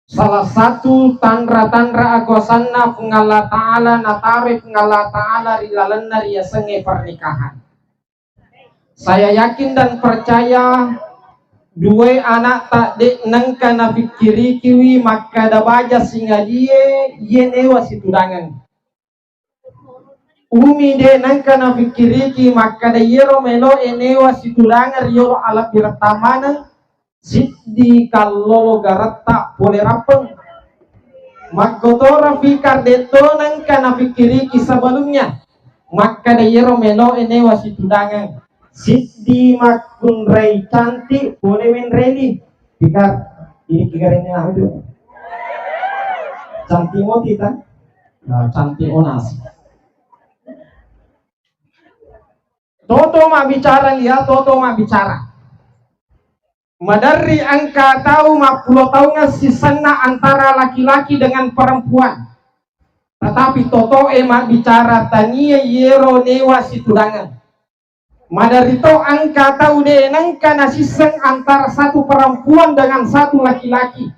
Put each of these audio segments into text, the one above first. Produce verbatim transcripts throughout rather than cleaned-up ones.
Salah satu tanra-tanra akuasanna Puang Allah Ta'ala, nataroi Puang Allah Ta'ala ri lalenna riasengnge pernikahan. Saya yakin dan percaya, duae anakta de' nengka nafikkirikiwi makkada baja singadie, iye newa situdangeng. Umi de' nengka nafikkiriki makkada iyero melo'e newa situdangeng riyolo alabbiretta maneng, siddi kallolo garetta pole rappeng. Makkotoro Fikar de' to nengka nafikkiriki sebelumnya makkada iyero melo'e newa situdangeng, siddi makkunrai cantik pole menreni. Fikar, ini kigarennya apa tuh? Cantik moti ta? Nah, cantik onas. Toto mabbicara, lia toto mabbicara. Maderri engka tau mappulo taungeng sisenna antara laki-laki dengan perempuan. Tetapi totoe mabbicara tania yero newa situdangeng. Maderri to engka tau de' nengka nasisseng antara satu perempuan dengan satu laki-laki.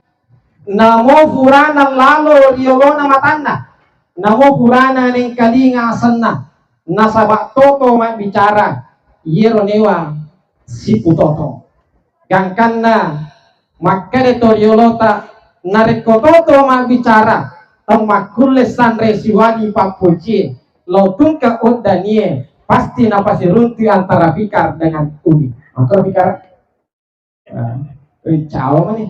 Namo furana lalo riolona matanna, namo furana nengkalinga asenna, nasaba toto mabbicara yero newa siputoto. Gangkanna makkeda to riolota, narekko toto mabbicara, temmakkulle sanre siwani pappocie, lao tungke oddanie, pasti napasiruntui antara Fikar dengan Umi. Maka Fikar, eh, eh, cawa mani.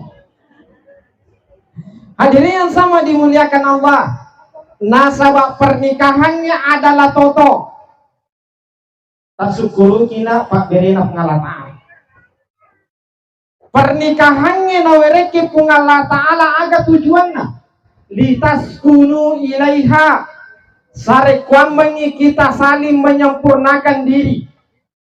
Hadirin yang sama dimuliakan Allah, nasaba pernikahannya adalah toto. Tasukkuruki na pabberena Puang Allah Ta'ala. Pernikahangnge nawerekki Puang Allah Ta'ala aga tujuanna? Litaskunu ilaiha. Sarekkuammengngi kita saling menyempurnakan diri.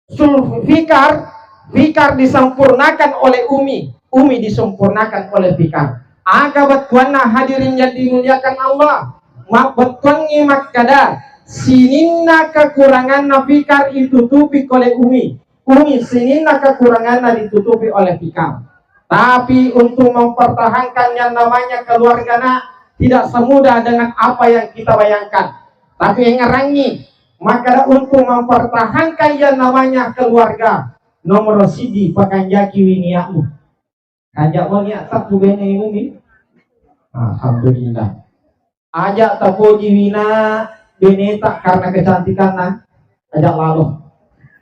Sul Fikar, Fikar disempurnakan oleh Umi, Umi disempurnakan oleh Fikar. Aga bettuanna hadirin yang dimuliakan Allah? Mabbettuangngi makkada, sininna kekuranganna Fikar ditutupi oleh Umi. Umi sininna kekuranganna ditutupi oleh Fikar. Tapi untuk mempertahankan yang namanya keluarga, nak, tidak semudah dengan apa yang kita bayangkan. Tapi engngerangngi, makkada untuk mempertahankan yang namanya keluarga, nomor siji, pakanjakiwi niatmu. Kanja'mo niatta ku bene Umi? Alhamdulillah. Aja' tapojiwina beneta karena kecantikanna, aja' lalo.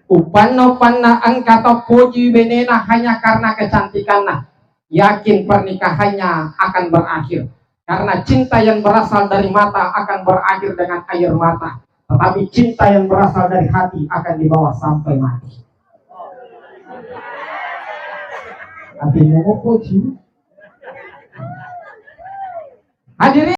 Upanna-upanna engka tapoji benena hanya karena kecantikanna, yakin pernikahannya akan berakhir. Karena cinta yang berasal dari mata akan berakhir dengan air mata, tetapi cinta yang berasal dari hati akan dibawa sampai mati. Hatimu apa sih? Hadirin